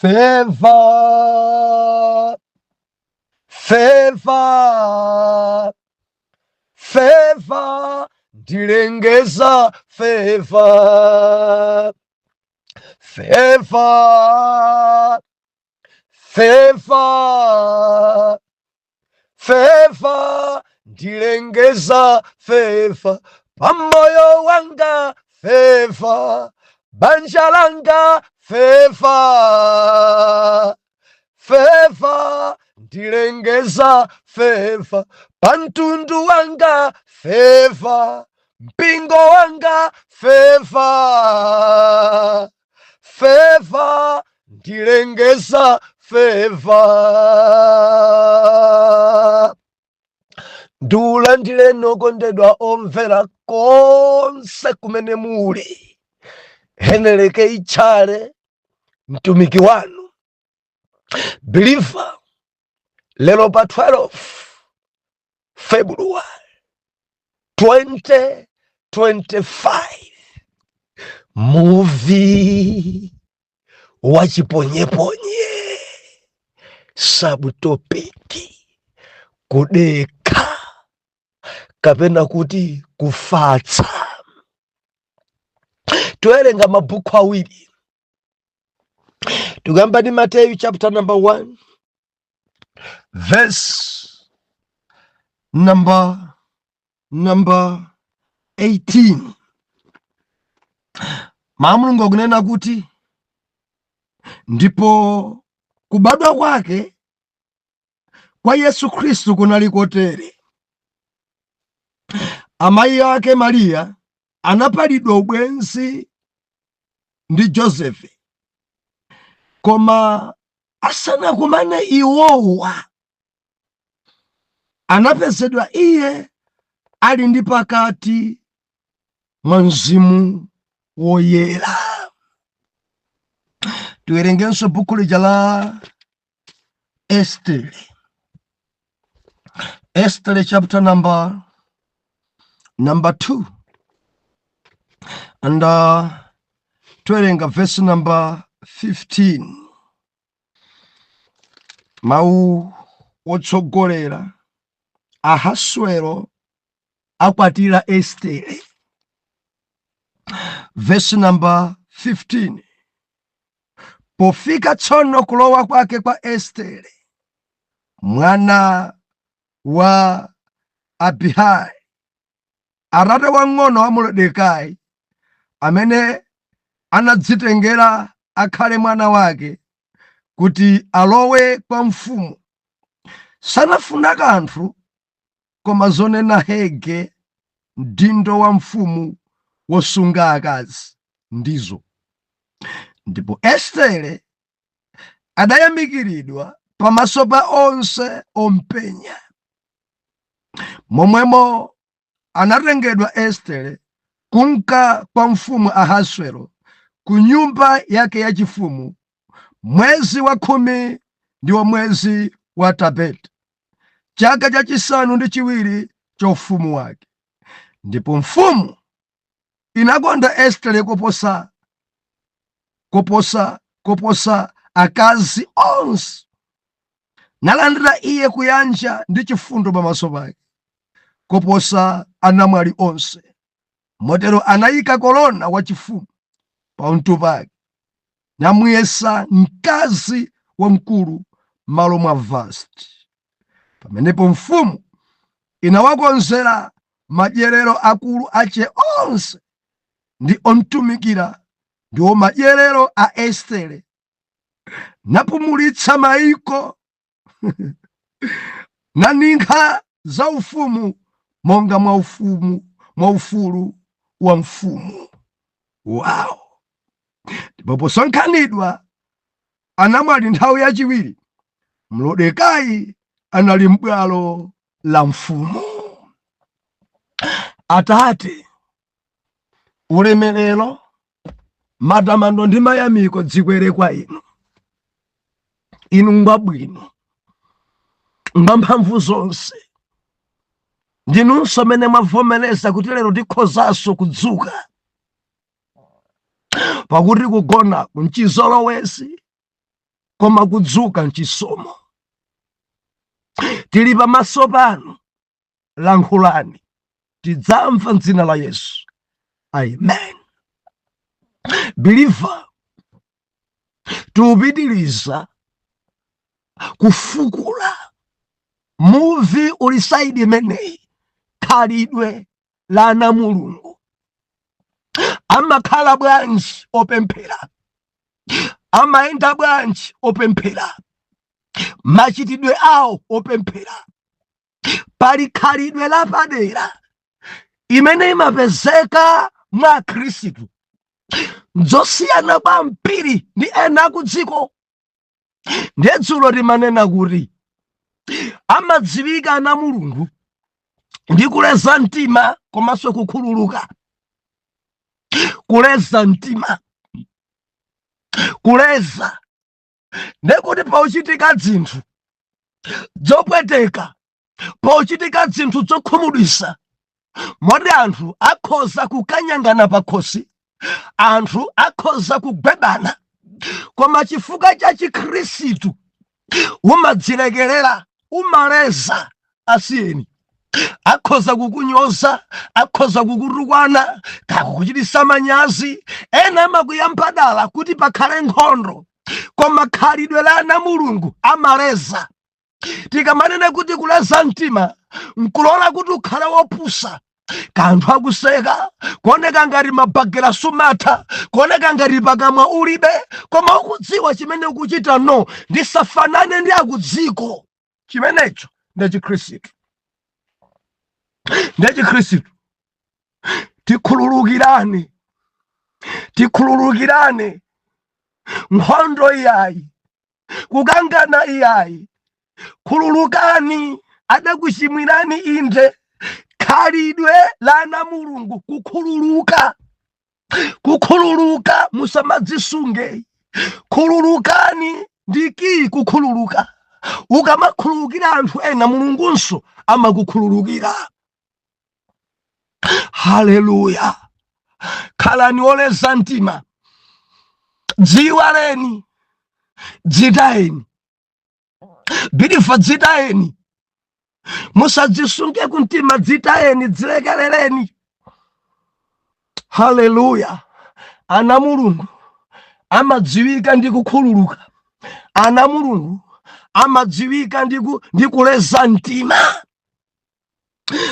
Favor, favor, favor, ndilengeza favor, favor, favor, favor, ndilengeza favor pamoyo wanga, favor banja langa, favor, favor, ndilengeza favor pamtundu wanga, favor mpingo wanga, favor, favor, ndilengeza favor. Ndiulandileni okondedwa omvera konse kumene muli. Heneleke Itchale, mtumiki wanu believer, lero pa 12 February 2025, muvi wachiponyeponye, subtopic kudekha kapena kuti kufatsa. Towerenga mabhuku awiri. Tikuyamba ndi Mateyu chapter number 1, verse number 18. Mawu Mulungu akunena kuti, "Ndipo kubadwa kwake kwa Yesu Khristu kunali kotere: amayi ake Mariya anapalidwa ubwenzi ndi Josefe, koma asanakumane iwowa, anapezedwa iye ali ndi pakati mwa Mzimu Woyera." Tiwerengenso buku lija la Estere, Estere chapter number 2, and tiwerenga verse number 15. Mawu wotsogolera: Ahaswero akwatira Estere. Verse number 15: "Pofika tsono kulowa kwake kwa Estere mwana wa Abihai, atate wang'ono wa Moredekai, amene anadzitengera akhale mwana wake, kuti alowe kwa mfumu, sanafuna kanthu koma zonena Hege, mdindo wa mfumu wosunga akazi ndizo. Ndipo Estere adayamikiridwa pamaso pa onse ompenya. Momwemo anatengedwa Estere kunka kwa mfumu Ahaswero ku nyumba yake yachifumu, mwezi wa 10 ndiwo mwezi wa Tabeti, chaka chachisanu ndi chiwiri cha ufumu wake. Ndipo mfumu inakonda Estere koposa akazi onse, nalandira iye kuyanja ndi chifundo pamaso pake koposa anamwali onse. Motero anayika kolona wachifumu pamutu pake, namuyesa mkazi wamkulu m'malo mwa Vasti. Pamenepo mfumu inawakonzera madyerero akulu ache onse ndi omtumikira, ndiwo madyerero a Estere, napumulitsa maiko, naninkha za ufumu monga mwa ufumu, mwa ufulu wa mfumu." Wow! Ndipo posonkhanidwa anamwali nthawi yachiwiri, Mordekai anali m'bwalo la mfumu. Atate, ulemerero, matamando ndi mayamiko dzikwere kwa inu. Inu ngwabwino, ngwamphamvu zonse. Ndinunso amene mwavomereza kuti lero tikhozanso kudzuka, pakuti kugona nchizolowezi. koma kudzuka mchisomo. Tili pamaso panu, lankhulani, tidzamva m'dzina la Yesu, amen. Believer, tiupitiriza kufukula muvi uli side imeneyi. Khalidwe la ana Mulungu amakhala bwanji opemphera? Amayenda bwanji opemphera? Machitidwe awo opemphera, pali khalidwe lapadera imene imapezeka mwa Khristu, nzosiyana kwambiri ndi ena akudziko. Ndiye dzulo timanena kuti amadziwika ana Mulungu ndi kuleza mtima komanso kukhululuka. Kuleza mtima, kuleza ndekuti pauchitika zinthu zopweteka, pochitika zinthu zokhumudwitsa, moti anthu akhoza kukanyangana pakhosi, anthu akhoza kugwebana, koma chifukwa cha Chikhristu umadzilekerera, umaleza. Asiyeni, akhoza kukunyoza, akhoza kukutukwana, kakukuchitisa manyazi, ena amakuyamba dala kuti pakhale nkhondo, koma khalidwe la ana Mulungu amaleza. Tikamanena kuti kuleza mtima, nkulola kuti ukhale wopusa, kanthu akuseka, kuoneka ngati mabagera sumatha, kuoneka ngati pakamwa ulibe, koma ukudziwa chimene ukuchita. No, ndisafanane ndi akudziko. Chimenecho ndi Chikhristu, ndi Chikhristu. Tikhululukirane, tikhululukirane. Nkhondo iyayi, kukangana iyayi. Khululukani, adakuchimwirani inde. Khalidwe la ana Mulungu kukhululuka, kukhululuka. Musamadzisunge, khululukani. Ndiki kukhululuka. Ukamakhululukira anthu ena, Mulungunso amakukhululukira. Haleluya! Khalani oleza mtima, dziwaleni, dzitayeni. Believer, dzitayeni, musadzisunge kumtima, dzitayeni, dzilekerereni. Haleluya! Ana Mulungu amadziwika ndi kukhululuka. Ana Mulungu amadziwika ndi kuleza mtima.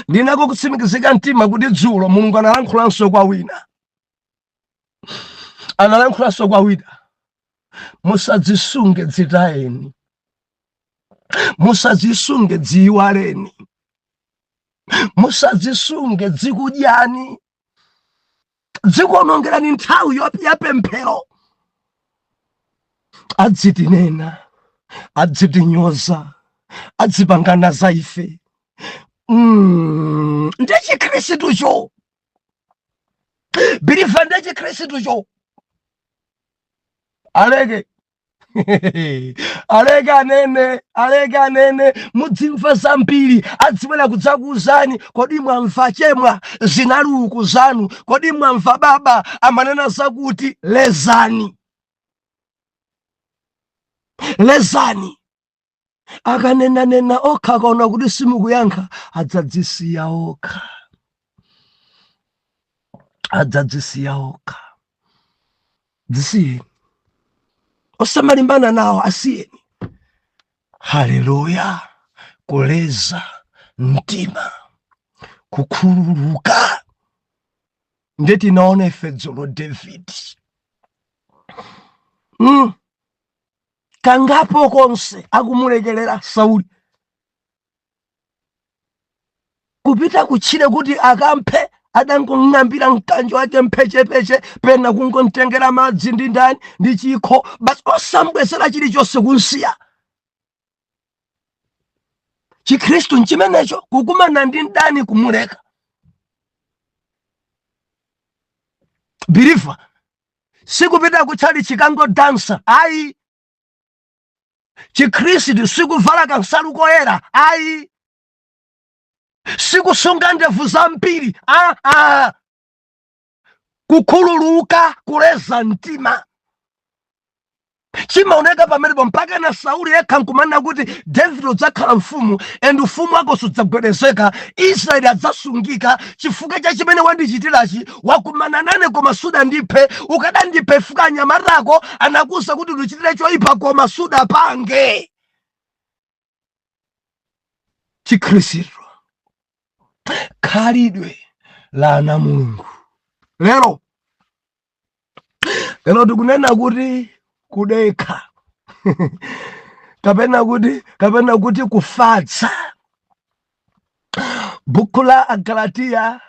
Ndinako kutsimikizika mtima kuti dzulo Mulungu analankhulanso kwa wina, analankhulanso kwa wina. Musadzisunge, dzitayeni, musadzisunge, dziyiwaleni, musadzisunge, dzikudyani, dzikuonongerani nthawi ya pemphero. Adzitinena, adzitinyoza, adzipangana za ife. Ndi Chikhristucho, believer, ndi Chikhristucho. Aleke, aleke anene, aleke anene. Mudzimva zambiri, adzibwera kudzakuuzani: "Kodi mwamva chemwa zinali uku zanu? Kodi mwamva baba amanena zakuti?" Lezani, lezani. Akanenanena okha, akaona kuti simukuyankha, adzadzisiya okha, adzadzisiya okha. Dzisiyeni, osamalimbana nawo, asiyeni. Haleluya! Kuleza mtima, kukhululuka. Ndiye tinaona ife dzulo David Kangapo konse akumulekelera Sauli kupita kutchire kuti akamphe, adangong'ambira mkanjo wake mphechepeche, pena kungomtengera madzi ndi ndani ndi chikho basi, osambwezera chilichonse, kunsiya. Chikhristu nchimenecho, kukumana ndi mdani, kumuleka. Believer, sikupita kutchali chikangodansa ayi. Chikhristu sikuvala kansalu koyera ayi, sikusunga ndevu zambiri aa. Kukhululuka, kuleza mtima. Chimaoneka pamenepo mpaka na Sauli yekha nkumanena kuti, "David udzakhala mfumu and ufumu wako sudzagwedezeka, Israeli adzasungika chifukwa cha chimene wandichitirachi. Wakumana nane koma sudandiphe. Ukadandiphe fuka anyamatako anakuwuza kuti ndichitire choyipa koma sudapange." Chikhristu, khalidwe la ana Mulungu. Lero tikunena kuti kudekha kapena kuti kufatsa. Buku la Agalatiya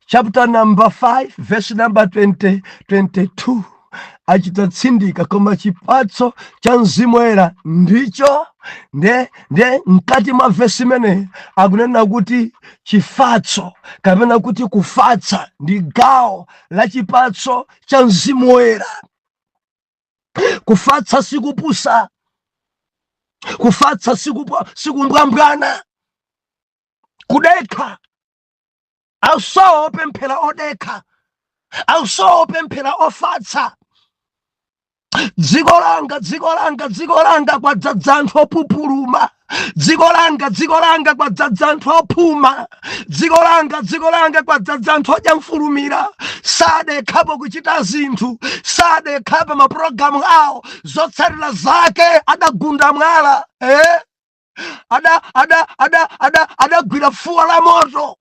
chapter number 5 verse number 20, 22 achitatsindika, "Koma chipatso cha Mzimu Woyera ndicho." Nde mkati mwa vesi imeneyi akunena kuti chifatso kapena kuti kufatsa ndi gawo la chipatso cha Mzimu Woyera. Kufatsa sikupusa, kufatsa sikumbwambwana. Kudekha, ausowa opemphera odekha, ausowa opemphera ofatsa. Dziko langa, dziko langa, dziko langa, kwadzadza anthu opupuluma. Dziko langa, dziko langa, kwadzadza anthu ophuma. Dziko langa, dziko langa, kwadzadza anthu odya mfulumira. Sadekhapo kuchita zinthu, sadekhapo mapulogalamu awo. Zotsatira zake adagunda mwala, eh? Ada ada ada ada adagwira fuwa la moto.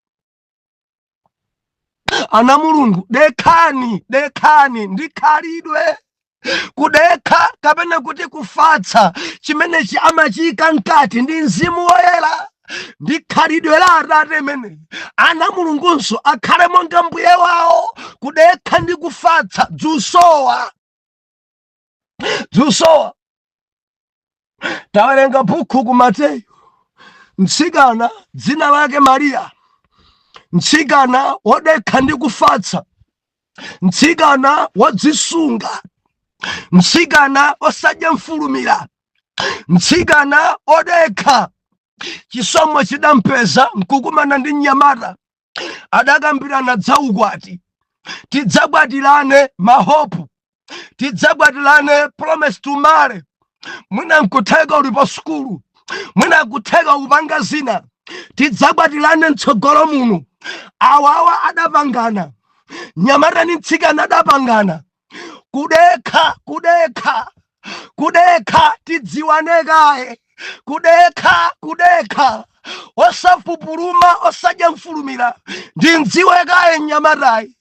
Ana Mulungu, dekhani, dekhani ndi khalidwe. Kudekha kapena kuti kufatsa, chimenechi amachiyika mkati ndi Mzimu Woyera, ndi khalidwe la Atate imene ana Mulungunso akhale monga Mbuye wawo. Kudekha ndi kufatsa dzusowa, dzusowa. Tawerenga bhuku ku Mateyu, mtsikana dzina lake Mariya, mtsikana wodekha ndi kufatsa, mtsikana wodzisunga, mtsikana osadya mfulumira, mtsikana odekha. Chisomo chidampeza nkukumana ndi mnyamata, adakambirana dzaukwati, "Tidzakwatirane," mahope, "Tidzakwatirane," promise to marry. Mwina nkutheka uli pa sukulu, mwina nkutheka kupanga zina. "Tidzakwatirane mtsogolo muno." Awawa adapangana, nyamata ni mtsikana adapangana. Kudekha, kudekha, kudekha, tidziwane kaye. Kudekha, kudekha, osapupuluma, osadya mfulumira. Ndimdziwe kaye mnyamatayi,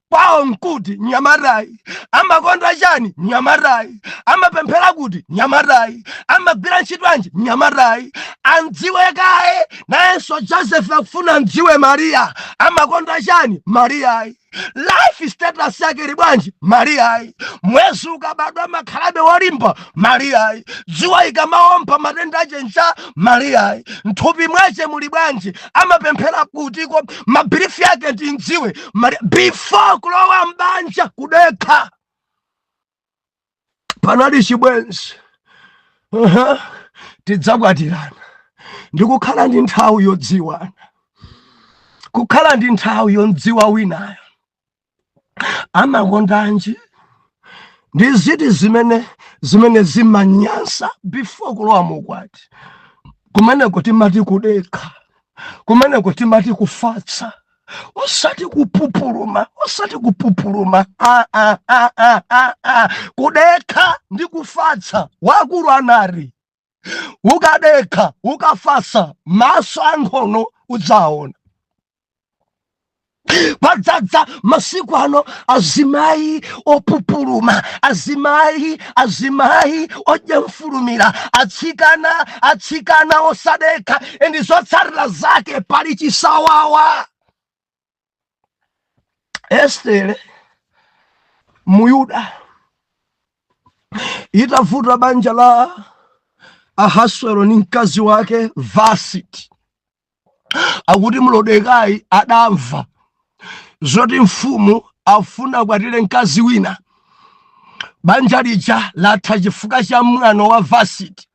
kwawo nkuti, mnyamatayi amakonda chani, mnyamatayi amapemphera kuti, mnyamatayi amagwira ntchito anji, mnyamatayi andziwe kaye. Nayenso Joseph akufuna mdziwe Mariya, amakonda chani Mariyayi, life status yake ili bwanji Mariyayi, mwezi ukabadwa makhalabe wolimba Mariyayi, dzuwa ikamawomba matenda achenja Mariyayi, mthupi mwache muli bwanji, amapemphera kutiko, mabelief yake ndimdziwe Maria before kulowa mbanja. Kudekha. Panali chibwenzi. Tidzakwatirana ndikukhala ndi nthawi yodziwana, kukhala ndi nthawi yodziwa winayo amakondanji, ndi ziti zimene zimanyansa before kulowa mukwati. Kumeneko timati kudekha, kumeneko timati kufatsa, osati kupupuluma, osati kupupuluma. Ah, ah, ah, ah, ah, ah. Kudekha ndi kufatsa. Wakulu anati, "Ukadekha, ukafatsa, maso ankhono udzaona." Kwadzadza masiku ano azimayi opupuluma, azimayi odya mfulumira, atsikana osadekha, and zotsatira zake pali chisawawa. Estere Muyuda, itavuta banja la Ahaswero ni mkazi wake Vasiti, akuti Mlodekai adamva zoti mfumu afuna kwatire mkazi wina. Banja lija latha chifukwa cha mwano wa Vasiti.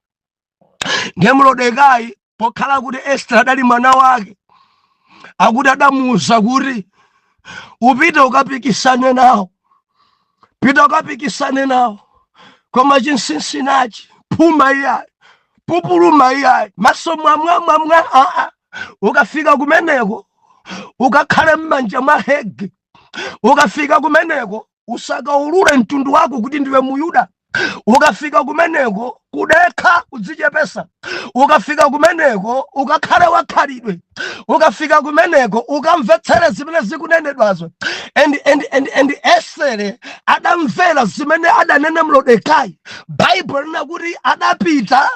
Ndiye Mlodekai, pokhala kuti Esther adali mwana wake, akuti adamuwuza kuti, "Upite ukapikisane nawo, pita ukapikisane nawo." Koma chinsinsi nachi: phuma iyayi, pupuluma iyayi, maso mwamwamwamwa aa. Ukafika kumeneko, ukakhale m'manja mwa Hege. Ukafika kumeneko, usakaulule mtundu wako kuti ndiwe Muyuda. Ukafika kumeneko, kudekha, kudzichepesa. Ukafika kumeneko, ukakhale wakhalidwe. Ukafika kumeneko, ukamvetsere zimene zikunenedwazo. And Estere adamvera zimene adanena Mlodekai. Baibulo lina kuti adapita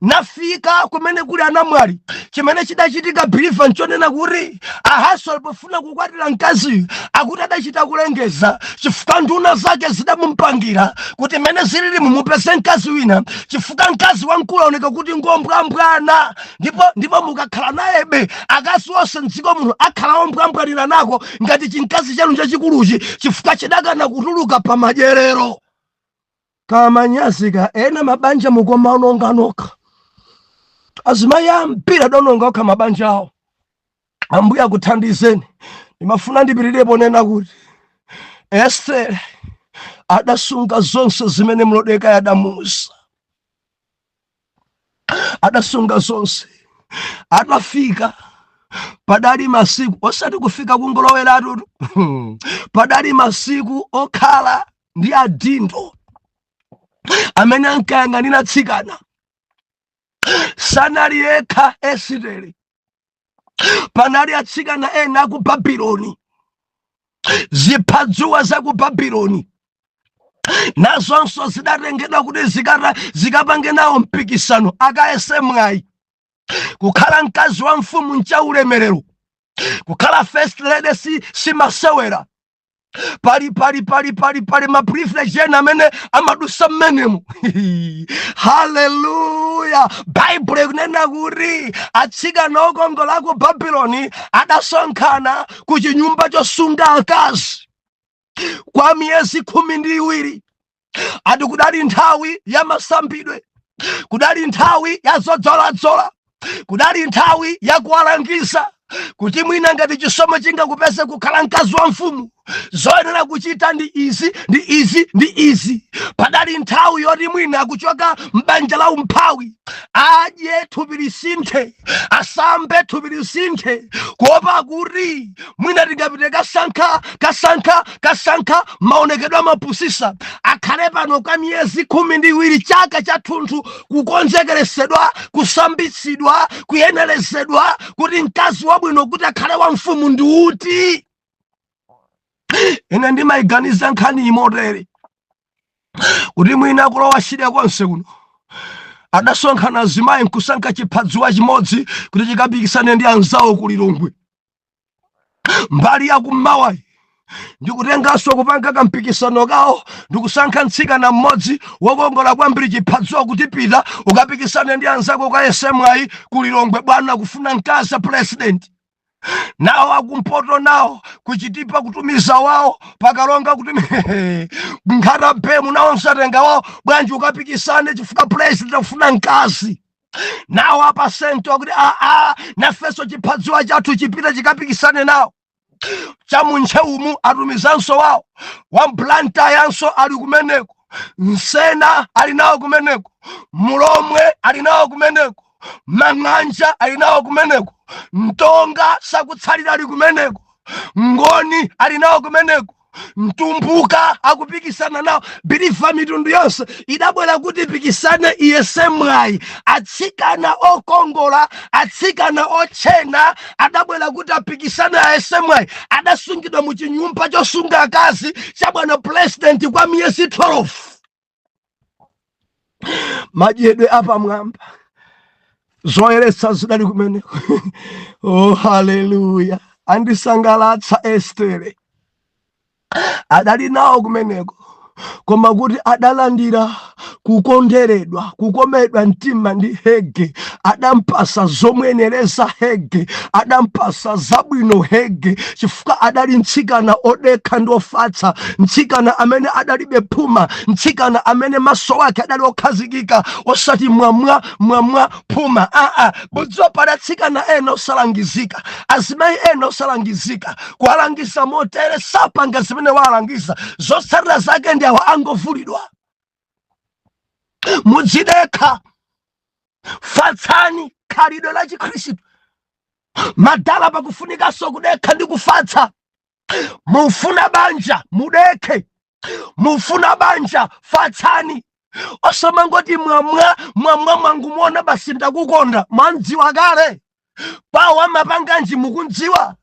nafika kumene kuli anamwali. Chimene chidachitika, believer, nchonena kuti Ahasuero pofuna kukwatira mkaziyu, akuti adachita kulengeza, chifukwa nduna zake zidamumpangira kuti mene zilili mumupeze mkazi wina, chifukwa mkazi wamkulu aoneka kuti ngombwambwana, ndipo mukakhala nayebe, akazi onse mdziko muno akhala ombwambwanira nako ngati chimkazi chanu chachikuluchi, chifukwa chidakana kutuluka pa madyerero. Kamanyazika ena mabanja mukomaononga nokha. Azimayi ambiri adaononga okha mabanja awo. Ambuye akuthandizeni. Ndimafuna ndipitirire ponena kuti Estere adasunga zonse zimene Mlodekai adamuuza. Adasunga zonse. Atafika, padali masiku, osati kufika kungoloweratutu, padali masiku okhala ndi adindo amene ankayang'anira tsikana. Sanali yekha Esitere, panali atsikana ena aku Babuloni, ziphadzuwa za ku Babuloni nazonso zidatengedwa kuti zikapange nawo mpikisano, akayese mwayi. Kukhala mkazi wa mfumu nchaulemerero, kukhala first lady si masewera. Pali ma privilege ena amene amadusa mmenemo. Haleluya! Baibulo ikunena kuti atsikana okongola ku Babuloni adasonkhana ku chinyumba chosunga akazi kwa miyezi 12. Ati kudali nthawi ya masambidwe, kudali nthawi ya zodzoladzola, kudali nthawi ya kuwalangiza kuti mwina ngati chisomo chingakupeze kukhala mkazi wa mfumu, zoyenera kuchita ndi izi, ndi izi, ndi izi. Padali nthawi yoti mwina akuchoka m'banja la umphawi, adye thupi lisinthe, asambe thupi lisinthe, kuopa kuti mwina tingapite kasankha kasankha kasankha, maonekedwe amapusisa. Akhale pano kwa miyezi 12, chaka chathunthu, kukonzekeresedwa, kusambitsidwa, kuyenerezedwa kuti mkazi wabwino kuti akhale wa mfumu ndi uti. Ine ndimayiganiza nkhani imotere kuti mwina kulowa shida konse kuno, adasonkhana azimayi nkusankha chiphadzuwa chimodzi kuti chikapikisane ndi anzawo ku Lilongwe, mbali yakummawayi, ndikutenganso kupanga kampikisano kawo, ndikusankha mtsikana mmodzi wokongola kwambiri, chiphadzuwa, kuti pita ukapikisane ndi anzako kayese mwayi ku Lilongwe, bwana kufuna mkazi president. Nawo akumpoto nawo kuchitipa kutumiza wawo, pakalonga kuti Nkhata Bay nawo msatenga wawo, bwanji ukapikisane chifukwa president akufuna mkazi. Nawo apasento akuti aa, nafenso chiphadzuwa chathu chipita chikapikisane nawo. Chamuntcheumu atumizanso wawo, wa Blantyre ali kumeneko, Nsena ali nawo kumeneko, Mulomwe ali nawo kumeneko, Mang'anja ali nawo kumeneko, Mtonga sakutsalira ali kumeneko, Ngoni ali nawo kumeneko, Mtumbuka akupikisana nawo. Believer, mitundu yonse idabwera kuti ipikisane, iyese mwayi. Atsikana okongola, atsikana ochena adabwera kuti apikisane, ayese mwayi. Adasungidwa mu chinyumba chosunga akazi cha bwana president kwa miyezi 12. Madyedwe apamwamba, zoyeretsa zidali kumeneko. Oh, haleluya! Andisangalatsa Estere. Adali nawo kumeneko, koma kuti adalandira kukonderedwa, kukomedwa mtima ndi Hege. Adampasa zomwenereza Hege, adampasa zabwino Hege, chifukwa adali mtsikana odekha ndi ofatsa, mtsikana amene adalibe phuma, mtsikana amene maso ake adali okhazikika, osati mwamwa mwamwa, phuma aa. Mudziwa, pali atsikana ena osalangizika, azimayi ena osalangizika. Kuwalangiza motere, sapanga zimene walangiza. Zotsatira zake ndi awa, angovulidwa. Mudzidekha, fatsani, khalidwe la Chikhristu. Madala, pakufunikanso kudekha ndi kufatsa. Mufuna banja, mudekhe. Mufuna banja, fatsani. Osamangoti mwamwa mwamwa, mwangumuona basi, ndakukonda. Mwandziwa kale pawo amapanganji? Mukundziwa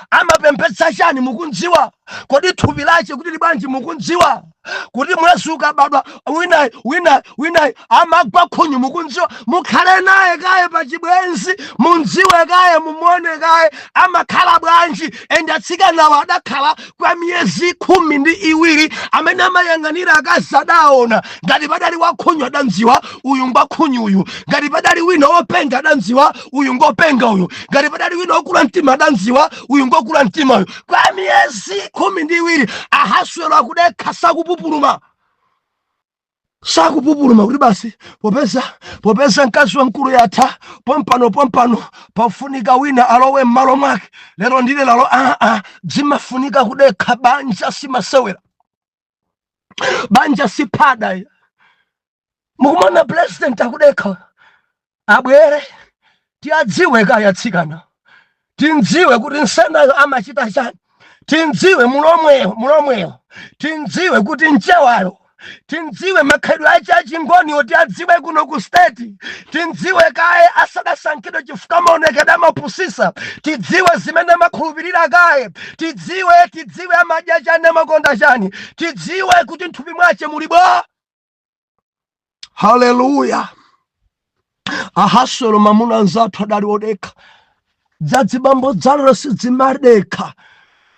amapemphetsa chani? Mukundziwa kodi thupi lache kuti libwanji? Mukundziwa kuti mwezi ukabadwa wina wina wina amagwa khunyu? Mukundziwa? Mukhale naye kaye pachibwenzi, mundziwe kaye, mumuone kaye amakhala bwanji. And atsikanawo adakhala kwa miyezi 12. Amene amayang'anira akazi adaona ngati padali wakhunyu, adandziwa uyu ngwakhunyu uyu. Ngati padali wina wopenga, adandziwa uyu ngopenga uyu. Ngati padali wina wokula mtima, adandziwa uyu ngokula mtima uyu. Kwa miyezi 12 Ahaswero akudekha, sakupupuluma, sakupupuluma kuti basi, popeza mkazi wamkulu yatha pompano pompano, pafunika wina alowe m'malo mwake lero ndile lalo. Aa, zimafunika kudekha. Banja simasewera, banja siphada. Mukumona president akudekha, abwere tiadziwe kaya atsikana, tindziwe kuti nsenayo amachita chani, tindziwe mulomweyo mulomweyo, tindziwe kuti mchewayo, tindziwe makhalidwe ache achingoniwo, tiadziwe kuno ku State, tindziwe kaye asadasankhidwe, chifukwa maonekedwe amapusisa. Tidziwe zimene amakhulupirira kaye, tidziwe, tidziwe amadya chani, amakonda chani, tidziwe kuti mthupi mwache muli bwa. Haleluya! Ahaswero mamuna anzathu adali odekha. Dzadzibambo dzalero sidzimadekha,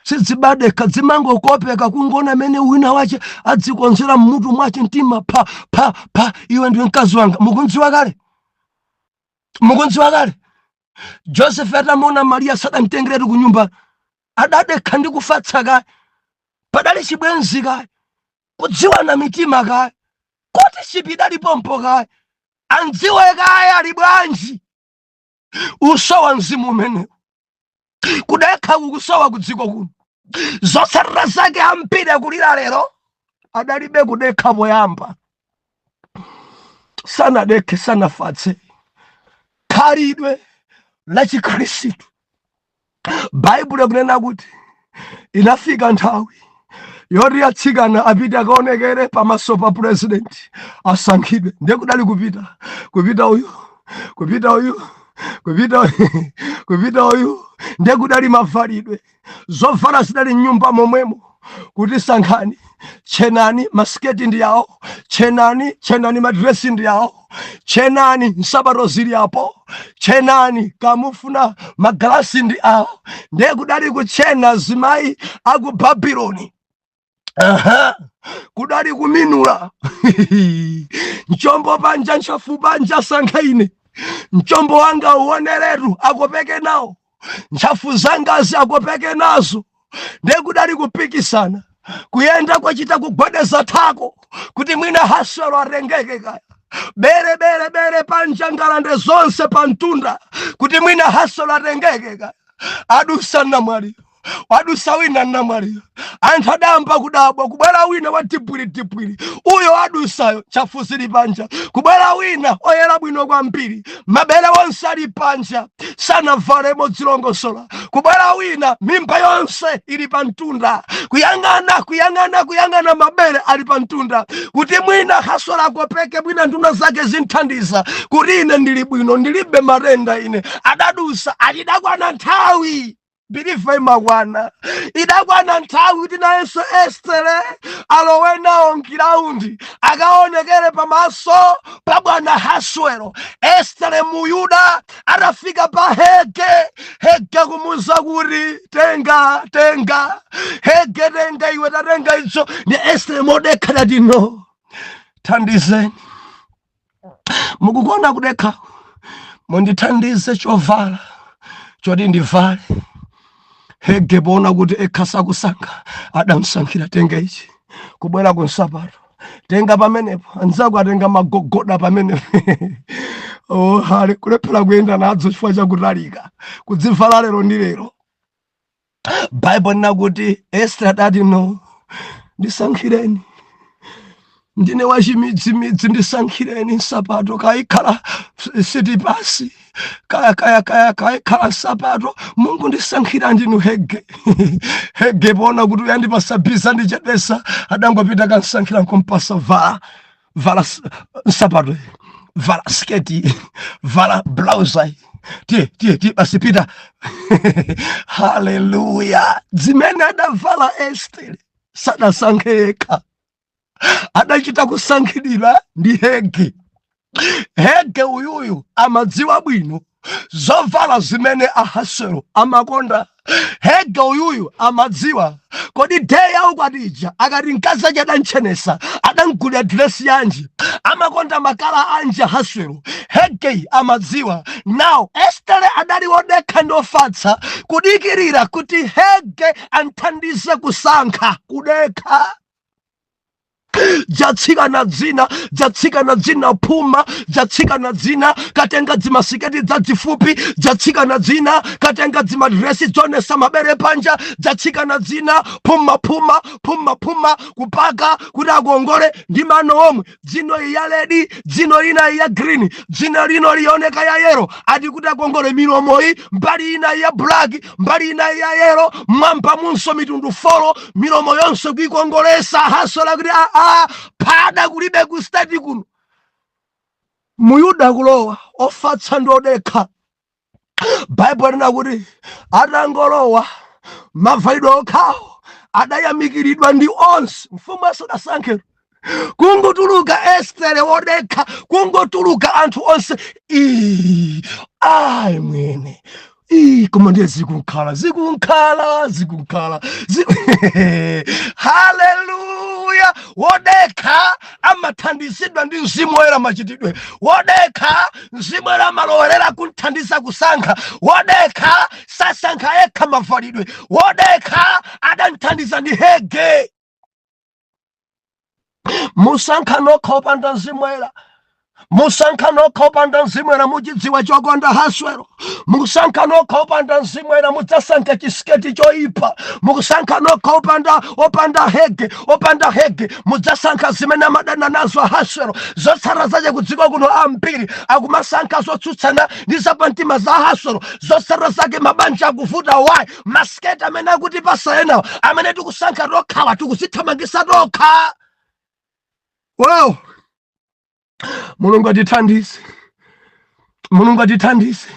sidzimadekha, dzimangokopeka kungona amene wina wache adzikonzera mmutu mwache, mtima pha pha pha, iwe ndiwe mkazi wanga. Mukundziwa kale, mukundziwa kale. Joseph atamona Mariya sadamtengeretu ku nyumba, adadekha ndi kufatsa kaye. Padali chibwenzi kaye, kudziwana mitima kaye, kuti chipidalipompo kaye, andziwe kaye ali bwanji. Usowa mzimu umenewu, kudekha kukusowa kudziko kuno. Zotsatira zake ambiri akulira lero, adalibe kudekha poyamba, sanadekhe, sanafatse. Khalidwe la Chikhristu, Baibulo kunena kuti inafika nthawi yoti atsikana apite akaonekere pamaso pa president asankhidwe. Ndiye kudali kupita, kupita uyu, kupita uyu, kupita uyu, kupita uyu. Ndiye kudali mavalidwe, zovala zidali mnyumba momwemo kuti sankhani, chenani masiketi ndi yawo, chenani, chenani madresi ndi yawo, chenani nsapato zili apo, chenani kamufuna magalasi ndi awo. Ndiye kudali kuchena zimayi aku Babuloni. Aha. Kudali kuminula mchombo panja, ntchafu panja, sankha ine, mchombo wanga uoneretu, akopeke nawo, ntchafu zangazi akopeke nazo. Ndiye kudali kupikisana, kuyenda kwachita kugwedeza thako kuti mwina Haswelo atengeke kaya. Bere bere bere panja, ngalande zonse pamtunda kuti mwina Haswelo atengeke kaya. Adusa namwaliyo, wadusa wina namwaliyo, anthu adayamba kudabwa. Kubwera wina wa dipwiri uyo adusayo, ntchafu zili panja. Kubwera wina oyera bwino kwambiri, mabere onse ali panja, sanavalemo dzilongosola. Kubwera wina, mimba yonse ili pa mtunda. Kuyang'ana, kuyang'ana, kuyang'ana, mabere ali pa mtunda kuti mwina Haswelo akopeke, mwina nduna zake zinthandiza kuti ine ndili bwino, ndilibe matenda ine. Adadusa, achidakwana nthawi, bilifa imakwana, idakwana nthawi kuti nayenso Estere alowe nawo mground, akaonekere pamaso pa bwana Haswero. Estere Muyuda atafika pa Hege, Hege kumuza kuti tenga, tenga Hege, tenga iwe, tatenga icho. Ndi Estere modekha dati, no, thandizeni, mukukona kudekha, mundithandize chovala choti ndivale. Hege poona kuti ekha sakusankha, adamsankhira, tenga ichi. Kubwera ku nsapato, tenga pamenepo. Anzako atenga magogoda pamenepo, oh, hale kulephera kuyenda nadzo chifukwa chakutalika, kudzivala lero ndi lero. Baibulo lina kuti Esther adati, no, ndisankhireni. Ndine wachimidzimidzi, ndisankhireni nsapato, kaikhala sitipasi, kaya kaya kaya, kaikhala nsapato, Mungu ndisankhira ndinu Hege. Hege pona kuti uyandipasa biza ndichedwesa, adangopita kansankhira nkumpasa, vala, vala nsapato, vala sketi, vala blouse, tiye, tiye, tiye, basi pita. Haleluya! Zimene adavala Estere sadasankhe yekha, adachita kusankhidwira ndi Hege. Hege uyuyu amadziwa bwino zovala zimene Ahaswero amakonda. Hege uyuyu amadziwa kodi day yawo kwatija akati mkazi aja adanchenesa, adamgulira dress yanji, amakonda ma colour anji Ahaswero. Hegei amadziwa. Now Estere adali wodekha ndi ofatsa, kudikirira kuti Hege anthandize kusankha. Kudekha. Dzatsikana dzina, dzatsikana dzina phuma, dzatsikana dzina katenga dzimasiketi dzadzifupi, dzatsikana dzina katenga dzimadresi dzonesa mabere panja, dzatsikana dzina phuma, phuma, phuma, phuma, kupaka kuti akongole ndi mano omwe, dzino iyi ya red, dzino ina iyi ya green, dzino lino lioneka ya yellow, ati kuti akongole. Milomoyi, mbali ina ya black, mbali ina ya yellow, mwamba munso mitundu four, milomo yonse kuikongolesa. Hasola kuti aa, phada kulibe ku state kuno. Muyuda kulowa ofatsa ndi odekha. Baibulo lina kuti atangolowa, mavalidwe okhawo adayamikiridwa ndi onse. Mfumu asadasankhe, kungotuluka Estere wodekha, kungotuluka, anthu onse, "Ii, ayi mwene, ii, koma ndiye zikunkhala, zikunkhala, zikunkhala." Haleluya! Wodekha amathandizidwa ndi Mzimu Woyera machitidwe. Wodekha, Mzimu Woyera amalowerera kunthandiza kusankha. Wodekha sasankha yekha mavalidwe. Wodekha adamthandiza ndi Hege. Musankha nokha opanda Mzimu Woyera, musankha nokha opanda Mzimu Woyera, muchidziwa chokonda Haswero. Mukusankha nokha opanda Mzimu Woyera, mudzasankha chisiketi choyipa. Mukusankha nokha opanda Hege, opanda Hege mudzasankha zimene amadana nazo Haswero. Zotsala zache kudziko kuno ambiri akumasankha zotsutsana ndi zapamtima za Haswero. Zotsala zake mabanja akuvuta. Why? Masiketi amene akuti pasa enawo amene tikusankha tokhawa, tikuzithamangisa tokha. Wow, Mulungu atithandize, Mulungu atithandize.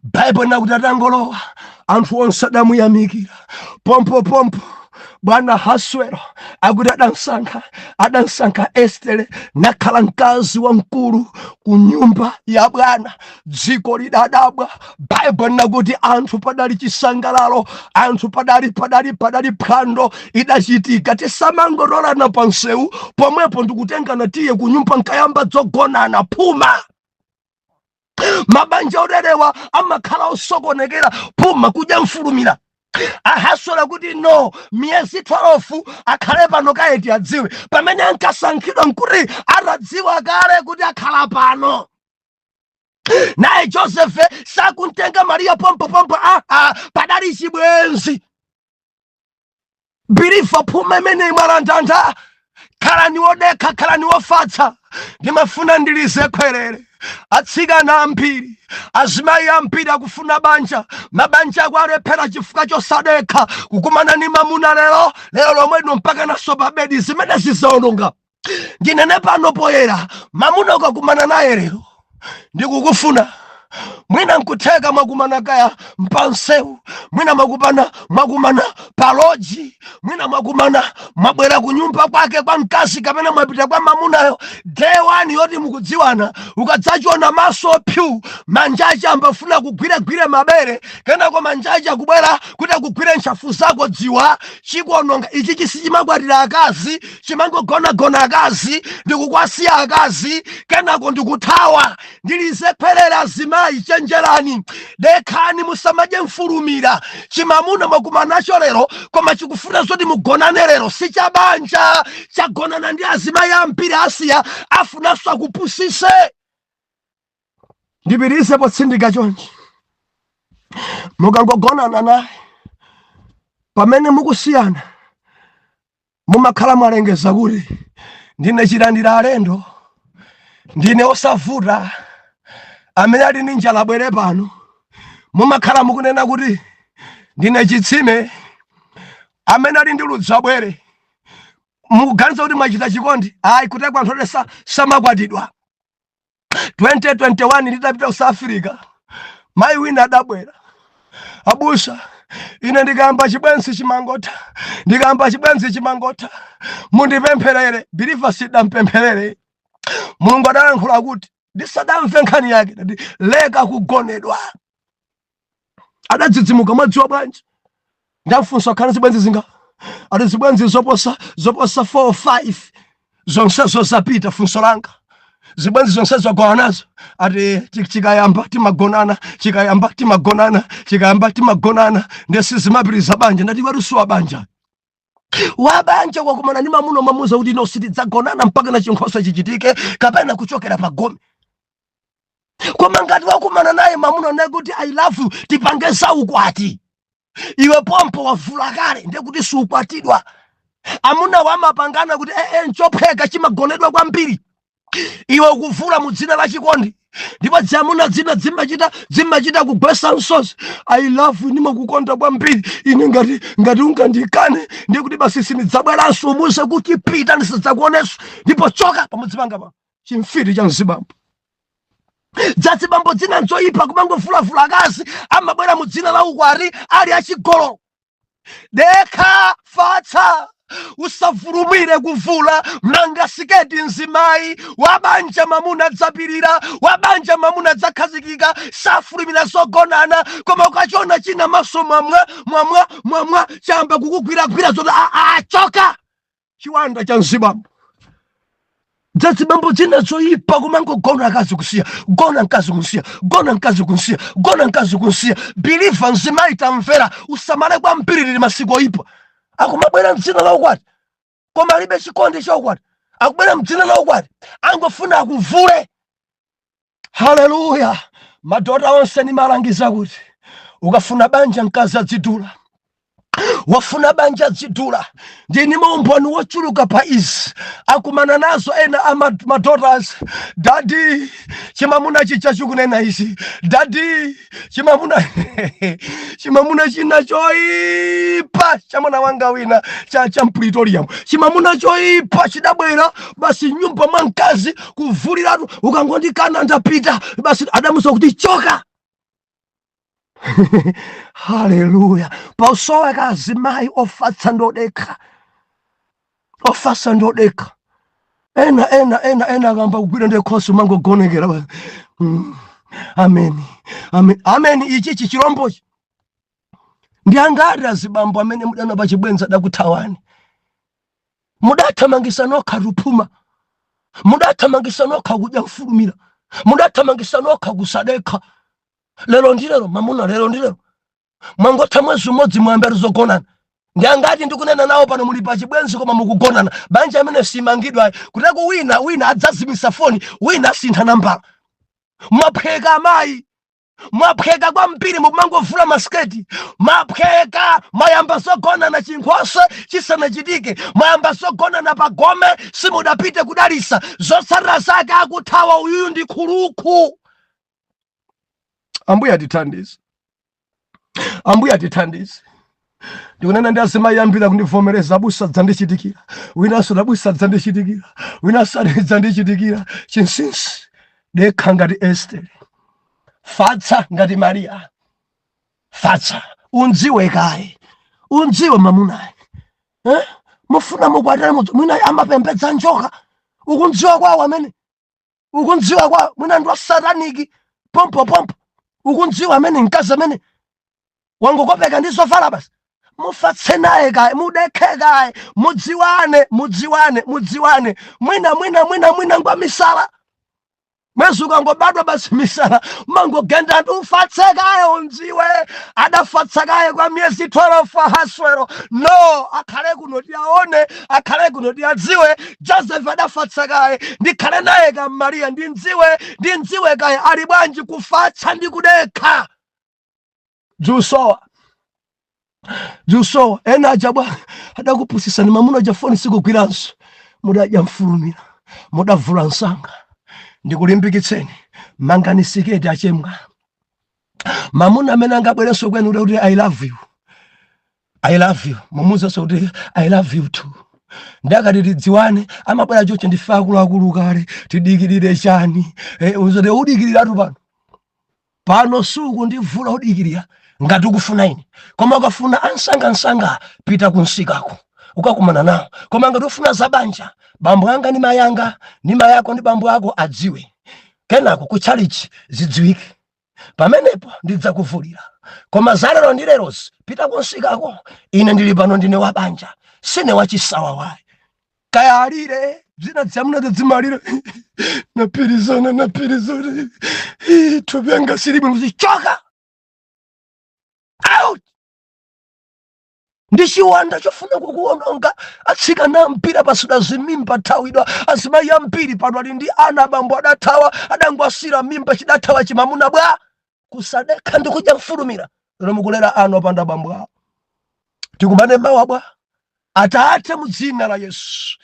Baibulo nakuti atangolowa, anthu onse adamuyamikira. Pompo pompo bwana Haswero akuti adansankha Estere, nakhala mkazi wamkulu ku nyumba ya bwana. Dziko lidadabwa. Baibulo nakuti anthu padali chisangalalo, anthu padali phwando idachitika. Tisamangotolana pa msewu pomwepo ndikutengana, tiye ku nyumba, nkayamba dzogonana. Phuma. Mabanja oterewa amakhala osokonekera. Phuma, kudya mfulumira. Ahaswera kuti no, miyezi 12 akhale pano kaeti adziwe. Pamene ankasankhidwa nkuti atadziwa kale kuti akhala pano. Naye Josefe sakuntenga Mariya pompopompo, aa, padali chibwenzi. Believer, phuma imene mwalandanda, khalani wodekha, khalani wofatsa. Ndimafuna ndilize khwerere. Atsikana ambiri, azimayi ambiri akufuna banja, mabanja ako alephera chifukwa chosadekha. Kukumana ni mamuna lero lero lomwe lino mpaka naso pa bedi, zimene zizaononga. Ndinene pano poyera, mamuna ukakumana naye lero, ndikukufuna, mwina nkutheka mwakumana kaya mpansewu, mwina mwakumana paloji, mwina mwakumana mwabwera ku nyumba kwake kwa mkazi, kapena mwapita kwa mamunayo, day one yoti mukudziwana, ukadzachiona maso pyu, manja ache ambafuna kugwiregwire mabere, kenako manja ache akubwera kuti akugwire ntchafu zako, dziwa chikuononga ichi. Chisi chimakwatira akazi, chimangogonagona akazi ndikukwasiya akazi, kenako ndikuthawa. Ndilize khwerera, azimayi chenjerani, dekhani, musamadye mfulumira. Chimamuna mwakumana nacho lero koma chikufuna zoti mugonane lero, si chabanja. Chagonana ndi azimayi ambiri, asiya, afunanso akupusise. Ndipitirize potsindika chonchi: mukangogonana naye, pamene mukusiyana mumakhala mwalengeza kuti Ndine chilandira alendo, ndine osavuta, amene ali ndi njala abwere pano. Mumakhala mukunena kuti ndine chitsime, amene ali ndi ludzu abwere. Mukuganiza kuti mwachita chikondi? Ayi, kuteko anthu oti samakwatidwa. 2021 nditapita ku South Africa, mayi wina adabwera: "Abusa, ine ndikayamba chibwenzi chimangotha, ndikayamba chibwenzi chimangotha, mundipempherere." Believer, sidampempherere. Mulungu adalankhula kuti ndisadamve nkhani yake, ndati, "Leka kugonedwa." Adadzidzimuka. "Mwadziwa bwanji?" Ndafunsa, "Khala zibwenzi zinga?" Ati, "Zibwenzi zoposa 4 5, zonsezo zapita." Funso langa, "Zibwenzi zonse zagona nazo?" Ati, "Chikayamba timagonana, chikayamba timagonana, chikayamba timagonana, ndesi zimapitiriza banja." Ndati, "Warusuwa banja wabanja wakumana ndi mamuno, mamuza kuti ino sitidzagonana mpaka na chinkhosa chichitike kapena kuchokera pa gome. Koma ngati wakumana naye mamuno naye kuti 'I love you, tipange zaukwati,' iwe pompo wavula kale, ndiye kuti sukwatidwa. Amuna wamapangana kuti ee, nchopheka, chimagonedwa kwambiri. Iwe ukuvula mu dzina la chikondi, ndipo dzamuna dzina dzimachita kugwesa msozi: "I love you, ndimakukonda kwambiri ine, ngati ungandikane ndiye kuti basi sindidzabweranso." Umuze kuti, "Pita, ndisadzakuonenso, ndipo choka pamudzi panga pa." Chimfiti cha mzibambo. Dzazibambo dzina nzoyipa, kumangofulavula akazi, amabwera mu dzina la ukwati ali achigololo. Dekha, fatsa, usafulumire kuvula mlanga siketi. Mzimayi wabanja, mamuna adzapirira. Wabanja, mamuna adzakhazikika, safulumira zogonana. Koma ukachiona china maso mwamwa mwamwa mwamwa, chamba kukugwiragwira zoti achoka. Chiwanda cha mzibambo. Dzazibambo dzina zoyipa, kumangogona akazi kusiya, gona mkazi kusiya, gona mkazi kusiya, gona mkazi kusiya. Believer, mzimayi, tamvera, usamale kwambiri, lili masiku oyipa. Akumabwera mdzina la ukwati koma alibe chikondi cha ukwati. Akubwera mdzina la ukwati, angofuna akuvule. Haleluya! Madota onse nimalangiza kuti ukafuna banja, mkazi adzidula. Wafuna banja, dzidula. Ndini maumboni wochuluka pa izi, akumana nazo ena a madaughters: "Daddy, chimamuna chicha chikunena izi. Daddy, chimamuna china choipa cha mwana wanga wina cha Mpretoria, chimamuna choipa chidabwera basi nyumba mwa mkazi kuvuliratu, ukangondikana ndapita basi." Adamuza kuti, "Choka." Haleluya! Pausoweka azimayi ofatsa ndodekha, ofatsa ndodekha. Ena ena ena ena akamba kugwira ndekhosi, umangogonekera. Ameni, amen, amen. Ichichi chirombochi ndi angati azibambo amene mudana pa chibwenzi adakuthawani? Mudathamangisa nokha tuphuma, mudathamangisa nokha kudya mfulumira, mudathamangisa nokha kusadekha. Lero ndi lero mamuna, lero ndi lero, mwangotha mwezi umodzi, mwayamba zogonana. Ndi angati ndikunena nawo pano muli pa chibwenzi koma mukugonana? Banja amene simangidwa kuteko, wina wina adzazimisa foni, wina asintha nambala. Mwapheka amayi, mwapheka kwambiri, mukumangovula masiketi. Mwapheka, mwayamba zogonana chinkhoswe chisanachitike, mwayamba zogonana pagome, simudapite kudalisa. Zotsatira zake akuthawa. Uyuyu ndi khuluku. Ambuye atithandize, Ambuye atithandize. Ndikunena ndi azimayi ambiri kundivomereza: "Abusa, dzandichitikira." Winanso: "Abusa, dzandichitikira." Winanso ati, "Dzandichitikira." Chinsinsi, dekha ngati Estere, fatsa ngati Mariya. Fatsa, undziwe kaye, undziwe mamunayi, eh? Mufuna mukwatira mwina amapembedza njoka. Ukundziwa kwawo amene ukundziwa kwawo? Mwina ndi wasataniki pompo pompo. Ukundziwa amene mkazi amene wangokopeka ndi zovala basi? Mufatse naye kaye, mudekhe kaye, mudziwane, mudziwane, mudziwane. Mwina mwina mwina mwina ngwa misala. Mwezi ukangobadwa basi misala mangogenda ndi. Ufatse kaye, undziwe. Adafatsa kaye kwa miyezi 12 Ahaswero. No, akhale kuno tiaone, akhale kuno tiadziwe. Joseph adafatsa kaye: ndikhale naye ka Mariya, ndindziwe, ndindziwe kaye ali bwanji. Kufatsa ndi kudekha jusowa, jusowa. Ena aja bwa adakupusisani, mamuna aja foni sikugwiranso. Mudadya mfulumira, mudavula msanga. Ndikulimbikitseni, mangani siketi, achemwa. Mamuna amene angabwerenso kwenu kuti "I love you, I love you," mumuzenso kuti "I love you too." Ndakati tidziwane, amabwera choche, ndife akuluakulu kale, tidikirire chani? Uzoti udikirira pano pano, suku ndivula, udikirira ngati ukufuna ine. Koma ukafuna ansangansanga, pita kunsikako ukakumana nawo. Koma ngati ufuna zabanja, bambo anga ndi mayi anga ndi mayi ako ndi bambo ako adziwe, kenako kutchalichi zidziwike, pamenepo ndidzakuvulira. Koma zalero ndi lerozi, pita kunsikako. Ine ndili pano, ndine wabanja, sine wachisawawayi. Kaya alire zina dzamuna dzimalire, napirizana napirizana, thupi yanga silibwino, kuzichoka out. Ndi chiwanda chofuna kukuwononga. Atsikana ambiri apasula zimimba, thawidwa. Azimayi ambiri pano ali ndi ana, abambo adathawa, adangwasira mimba, chidathawa chimamuna bwa kusadekha ndi kudya mfulumira. Lero mukulera ana opanda abambo awo. Tikumane mawa bwa. Atate, mu dzina la Yesu,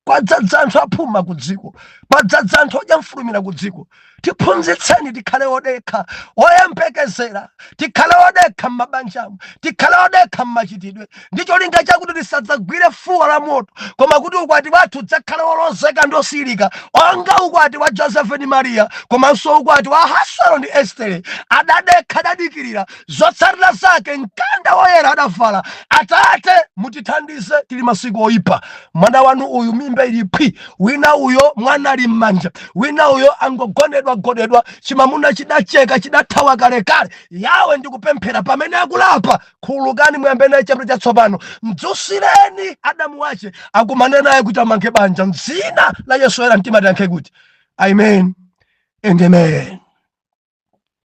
kwadzadza anthu aphuma ku dziko, kwadzadza anthu odya mfulumira ku dziko. Tiphunzitseni tikhale odekha, oyembekezera, tikhale odekha m'mabanjamo, tikhale odekha m'machitidwe, ndi cholinga chakuti tisadzagwire fuwa la moto, koma kuti ukwati wathu udzakhale wolozeka ndi osilika, onga ukwati wa Joseph ndi Mariya, komanso ukwati wa Ahasuero ndi Estere. Adadekha, adadikirira, zotsatira zake mkanda woyera adavala. Atate, mutithandize, tili masiku oyipa. Mwana wanu uyu mimba ili phwi, wina uyo mwana ali m'manja, wina uyo angogonedwa gonedwa, chimamuna chidacheka, chidathawa kalekale. Yawe, ndikupemphera, pamene akulapa, khululukani, muyambe naye chapter chatsopano. Mdzusireni Adamu wache, akumane naye kuti amange banja. Mdzina la Yesu era mtima tiyankhe kuti amen and amen.